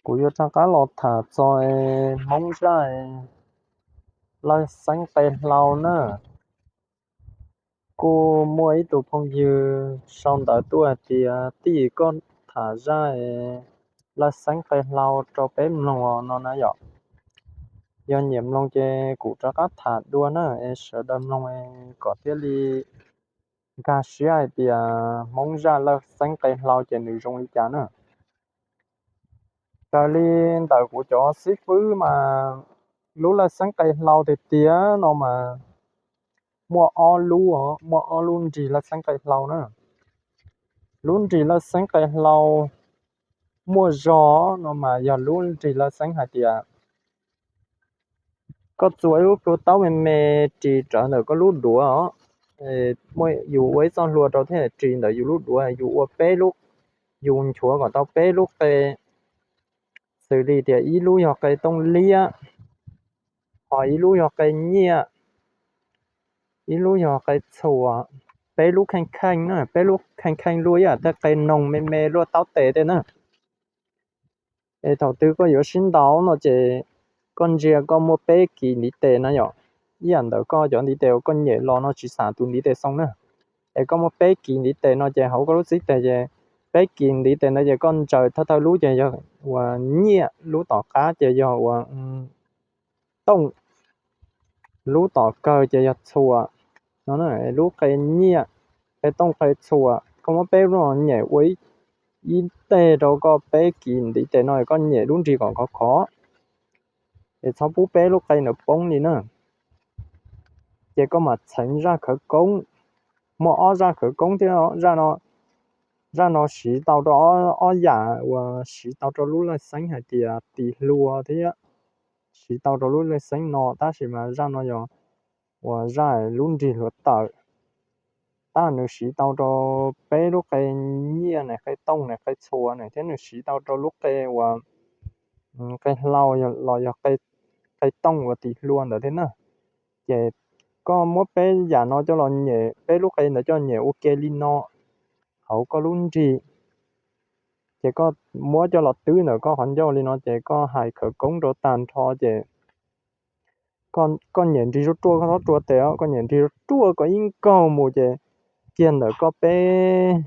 Kuv yuav rov qab los tham txog Hmoob zaj lawj xeeb qe hlau na. Kuj muaj ib tug phooj ywg sau ntawv tuaj hais tias, tij, koj tham zaj lawj xeeb qe hlau rau peb mloog os no na yom. Yog nyiam mloog ces kuv rov qab tham dua na es sawv daws mloog kom thiaj li nkag siab hais tias Hmoob zaj lawj xeeb qe hlau ces nws zoo li cas na. Raws li ntawm kuv cov xib fwb mas lub lawj xeeb qe hlau tiag tiag no mas muaj ob lub, muaj ob lub nrig lawj xeeb qe hlau na. Lub nrig lawj xeeb qe hlau muaj zog no mas yog lub nrig lawj xeeb hais tias koj txua ib lub plua taub me me ris rawv ntawm koj lub duav os. Yus ua ib txoj hlua rau thiab ris ntawm yus lub duav, yus ua peb lub, yus nchuav kom tau peb lub qe, xws li tias ib lub yog qe tooj liab, ho ib lub yog qe nyiaj, ib lub yog qe txhuas, peb lub kheej kheej na, peb lub kheej kheej luaj ib yam tej qe noog me me luaj taub tes tej na. Es thaum twg koj yuav sib ntaus no ces koj ntsia koj muaj peb kis ntiv tes na yom. Ib yam ntawm koj cov ntiv tes uas koj nyem los no tsis xam tus ntiv tes xoo na. Es koj muaj peb kis ntiv tes no ces hauv koj lub txib tes ces peb kis ntiv tes ntawd ces koj ntsaws thawj thawj lub ces yog uas nyiaj, lub tom qab ces yog uas tooj, lub tom kawg ces yog txhuas no. Lub qe nyiaj, qe tooj qe txhuas, koj muab peb lub no nyem ua ib teg rau koj peb kis ntiv tes no, koj nyem lub nrig kom khov khov, es txhob pub peb lub qe ntawd poob li na. Ces koj mam txheev zaj khawv koob. Muaj ob zaj khawv koob thiab, zaj no siv tau rau ob yam uas siv tau rau lub lawj xeeb hais tias tis hlua thiab siv tau rau lub lawj xeeb no, tab sis mas zaj no yog uas zaj lub nrig hluav taws. Tab nws siv tau rau peb lub qe nyiaj ne, qe tooj ne, qe txhuas ne, thiab nws siv tau rau lub qe uas qe hlau los yog qe tooj uas tis hlua ntawd thiab na. Ces koj muab peb yam no coj los nyem, peb lub qe ntawd coj nyem ua ke li no hauv koj lub nrig, ces koj muab coj los twb ntawm koj qhov ncauj li no ces koj hais khawv koob rau tag nrho ces koj nyem nrig ruaj ruaj, koj txhob rua tes os, koj nyem nrig ruaj ruaj kom ib nkaug mus ces kiag ntawm koj peb,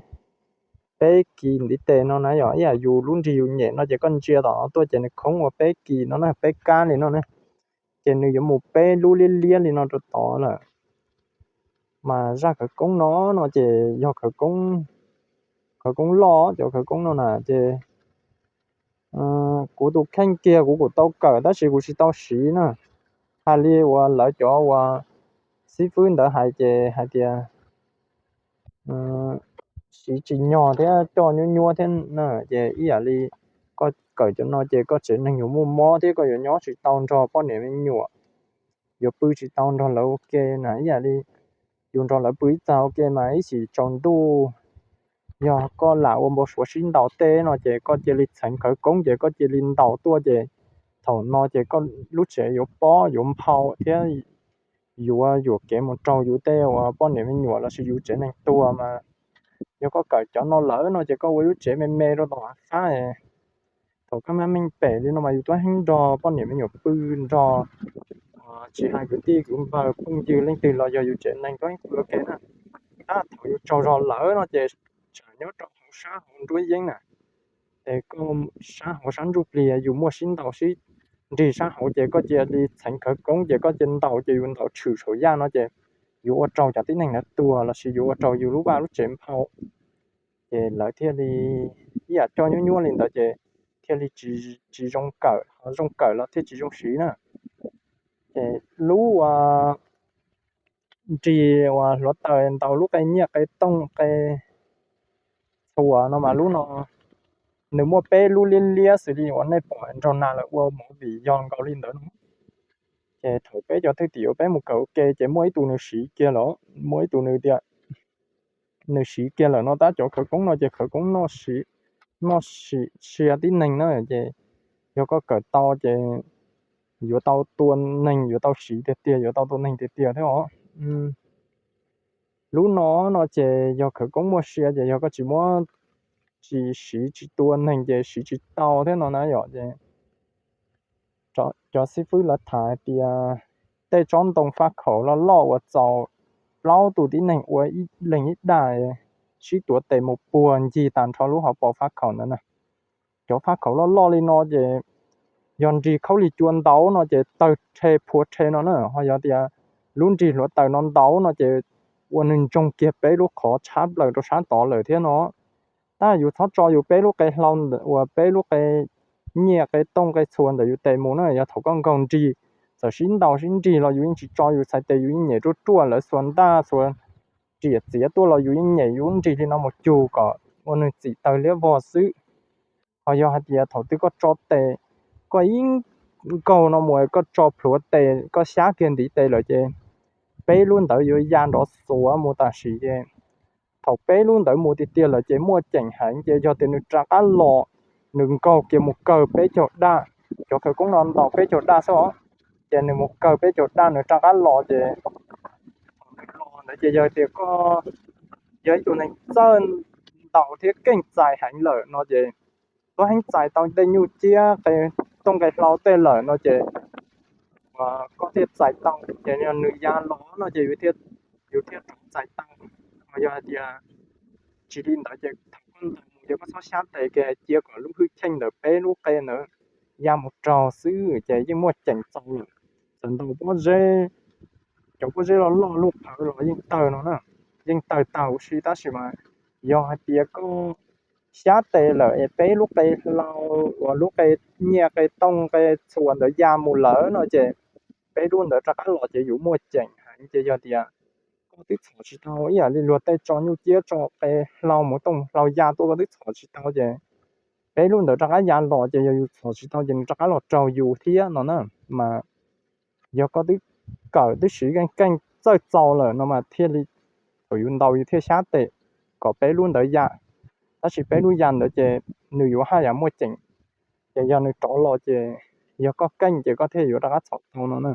peb kis ntiv tes no na yom. Ib yam yus lub nrig yus nyem no ces koj ntsia tom no tuaj ces nws khoob ua peb kis no na, peb kab li no na. Ces nws yuav mus peb lub liab liab li no rau tod lawm. Mas zaj khawv koob no no ces yog khawv koob loj, cov khawv koob no na ces kuv tus kheej kiag kuv kuj tau kawm tab sis kuv tsis tau siv na. Hais li uas lawv cov uas xib fwb ntawd hais ces hais tias siv tsis nyog thiab coj nyuab nyuab thiab na. Ces ib yam li koj kawm cov no ces koj tsev neeg yuav muaj mob thiab koj yuav nyob tsis tau nrog poj niam me nyuam, yuav pw tsis tau nrog lawv ua ke na. Ib yam li yus nrog lawv pw ib txag ua ke mas ib chim tsaus ntuj yog koj lam ua npau suav sib ntaus tej no ces koj cia li txheev khawv koob ces koj cia li ntaus tuaj ces thaum no ces koj lub tsev yuav pob yuav nphau thiab yuav yuam kev mus raug yus tej uas poj niam me nyuam lossis yus tsev neeg tuag mas yog koj kawm cov no lawm no ces koj ua lub tsev me me rau tom hav qab. Thaum koj maj meej pem li no mas yus tuaj heev nrog poj niam me nyuam pw nrog, tsis hais kwv tij kwv npawg phooj ywg leej twg los yog yus tsev neeg tuaj heev pw ua ke na. Tab thaum yus tsaug zog lawm no ces tsam nyob rau hauv sab hauv nruab yeeb na, es koj sab hauv sab ntsuj plig yus muaj sib ntaus sib nrig sab hauv ces koj cia li txheev khawv koob ces koj cia li ntaus ces yus ntaus tshwm saum yaj no ces yus ua raug cov tib neeg ntawd tuag lossis yus ua raug yus lub vaj lub tsev nphau. Ces lawv thiaj li ib yam coj nyuab nyuab li ntawd ces thiaj li tsis zoo kawm, ho zoo kawm los thiaj tsis zoo siv na. Ces lub uas nrig uas hluav taws ntaus lub qe nyiaj qe tooj qe txhuas no mas lub no nws muaj peb lub liab liab xws li uas nej pom nraug nag lawv ua movie yog nkaus li ntawd no. Ces thaum peb cov thwj tim uas peb mus kawm ua ke ces muaj ib tug nws siv kiag lawm, muaj ib tug nws tias nws siv kiag lawm no tab cov khawv koob no ces khawv koob noj sim sia tib neeg na. Ces yog koj kawm tau ces yuav tau tua neeg, yuav tau siv tiag tiag, yuav tau tua neeg tiag tiag thiab os. Lub no no ces yog khawv koob muaj sia ces yog koj tsis muab tsis siv tsis tua neeg ces siv tsis tau thiab no na yom. Ces cov xib fwb lawv tham hais tias tej tsob ntoo faj khaum loj loj uas txaus plaub tus tib neeg ua ib leeg ib daj, sib tuav tes mus puag ncig tag nrho lub hauv paus faj khaum ntawd na. Cov faj khaum loj loj li no ces yog nrig khaub lig cua ntau no ces tawg rhe phua rhe no na, ho yog tias lub nrig hluav taws no ntau no ces ua nws ntsoog kiag peb lub qhov tshab plaws rau sab tod lawm thiab no. Tab yus txhob tso yus peb lub qe hlau uas peb lub qe nyiaj qe tooj qe txhua ntawm yus tes mus na, yog thaum koj nkaug nrig, txawm sib ntaus sib nrig los yus yeej tsis tso yus txhais tes, yus yeej nyem ruaj ruaj, lawv xuas ntaj xuas riam txiav tuaj los yus yeej nyem yus lub nrig li no mus cug kom ua nws txim tawg liab vog xwb. Ho yog hais tias thaum twg koj tso tes, koj ib nkaug no mus koj tso plhuav tes koj xyab kiag ntiv tes lawm ces peb lub ntawd yuav ya nrov xuav mus tam sim ces thaum peb lub ntawd mus tiag tiag lawm ces muaj ceem heev ces yog tias nws rov qab los, nws nkaug kiag mus kaw peb caug daj, cov khawv koob no ntaus peb caug daj xwb os, ces nws mus kaw peb caug daj nws rov qab los ces thaum nws los ntawd ces yog tias koj yog ib tug neeg txawj ntaus thiab keej txais heev lawm no ces koj heev txais tau tej nyuj ciab qe tooj qe hlau tej lawm no ces koj thiaj txais tau, ces nws ya los no ces yus thiaj rov txais tau. Ho yog hais tias tsis li ntawd ces thaum koj ntaus mus ces koj txhob xyab tes kiag, cia kom lub hwj chim ntawm peb lub qe ntawd ya mus raug xwb ces yeej muaj ceem txaus lawm. Txawm ntaus pob zeb, cov pob zeb loj loj luj qhawv los yeej tawg no na, yeej tawg tag huv si tab sis mas yog hais tias koj xyab tes lawm es peb lub qe hlau uas lub qe nyiaj qe tooj qe txhua ntawd ya mus lawm no ces peb lub ntawd rov qab los ces yus muaj ceem heev ces yog tias koj twb txhom tsis tau ib yam li luag tej tso nyuj ciab tso qe hlau mus tooj hlau ya tuaj koj twb txhom tsis tau ces peb lub ntawd rov qab ya los ces yog yus txhom tsis tau ces nws rov qab los raug yus thiab no na. Mas yog koj twb kawm twb siv keej keej txawj txaus lawm no mas thiaj li thaum yus ntaus yus thiaj xyab tes kom peb lub ntawd ya. Tab sis peb lub ya ntawd ces nws yuav haj yam muaj ceem, ces yog nws rov los ces yog koj keej ces koj thiaj yuav rov qab txhom tau no na.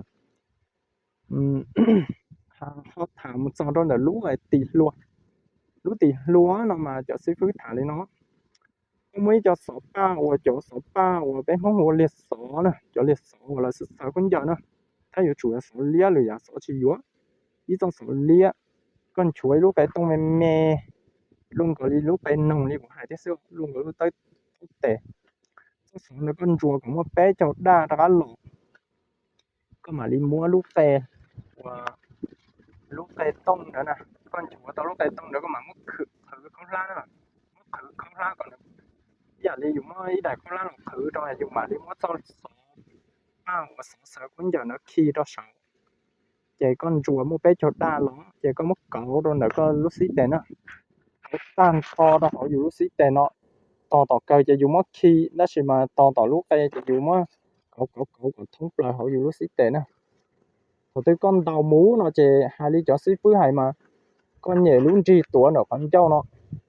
Ho tham mus txog rau ntawm lub tim hlua, lub tim hlua no mas cov xib fwb tham li no, muaj ib co xov paj uas cov xov paj uas peb Hmoob hu ua liag xov na, cov liag xov uas lawv xaws khaub ncaws na, tab yuav tsum yog xov liab lwm yam xov tsis yuav. Ib txoj xov liab, koj nchuav ib lub qe tooj me me, luaj nkaus li lub qe noog li kuv hais thiab xwb, luaj nkaus lub taub tes. Txoj xov ntawd koj ntsuas kom muaj peb caug daj rov qab los, koj mam li muab lub qe, lub qe tooj ntawd na, koj nchuav tau lub qe tooj ntawd koj mam muab qhwv khaub hlab na, muab qhwv khaub hlab kom nws ib yam li yus muab ib daim khaub hlab los qhwv rau, yus mam li muab txoj xov paj uas xov xaws khaub ncaws ntawd khi rau saud. Ces koj ntsuas muaj peb caug daj los ces koj muab kauv rau ntawm koj lub xib tes na, kauv tag nrho rau hauv yus lub xib tes no. Tos tom kawg ces yus muab khi, tab sis mas tos tom lub qe ces yus muab kauv kauv kauv kom thoob plaws hauv yus lub xib tes na. Thaum twg koj ntaus mus no ces hais li cov xib fwb hais mas koj nyem lub nrig tuav ntawm qhov ncauj no,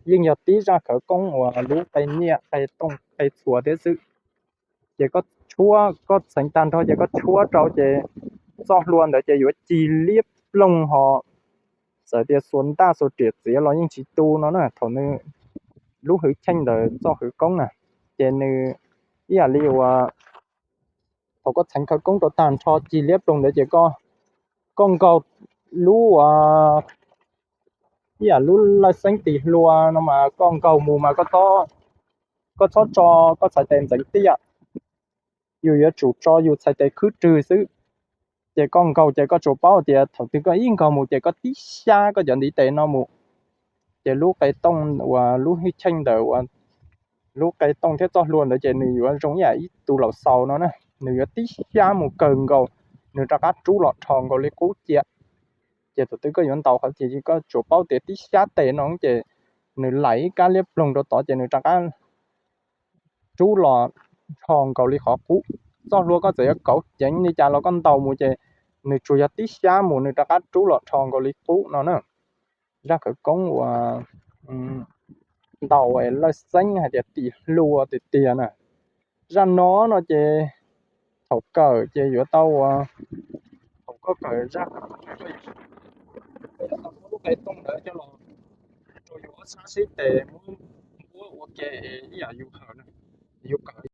yeej yog tib zaj khawv koob uas lub qe nyiaj qe tooj qe txhua thiab xwb. Ces koj tshuab, koj txheev tag nrho ces koj tshuab rau ces txoj hlua ntawd ces yuav ci liab ploog ho, txawm tias xuas ntaj xuas riam txiav los yeej tsis tu no na. Thaum nws lub hwv cheej ntawd txoj hwv koob na, ces nws ib yam li uas thaum koj txheev khawv koob rau tag nrho ci liab ploog ntawd ces koj nkaug lub ib yam lub lawj xeeb tis hlua no mas koj nkaug mus mas koj txhob tso koj txhais tes ntxeev tiaj, yus yuav tsum tso yus txhais tes khwb rwg xwb. Ces koj nkaug ces koj tsuas paub tias thaum twg koj ib nkaug mus ces koj tib xyab koj cov ntiv tes no mus, ces lub qe tooj uas lub hwj cheej ntawd uas lub qe tooj thiab txoj hlua ntawd ces nws yuav zoo ib yam ib tug laus xaus no na, nws yuav tib xyab mus kawg nkaus, nws rov qab rub los rho nkaus li qub cia. Ces thaum twg koj yuav ntaus qhov ces koj tsuas paub tias tib xyab tes no ces nws laim ib kab liab ploog rau tod ces nws rov qab rub los rho nkaus li qhov qub. Txoj hlua koj txawm yuav kauv ceev li cas los koj ntaus mus ces nws tsuas yog tib xyab mus nws rov qab rub los rho nkaus li qub no na. Zaj khawv koob uas ntaus lawj xeeb hais tias tis hlua tiag tiag na. Zaj no no ces thaum kawm ces yuav tau ua, thaum koj kawm zaj khawv koob koj yuav tau muab lub qe tooj ntawd coj los rau yus ob sab xib tes, muab npuab ua ke ib yam yus hawm na, yus kawm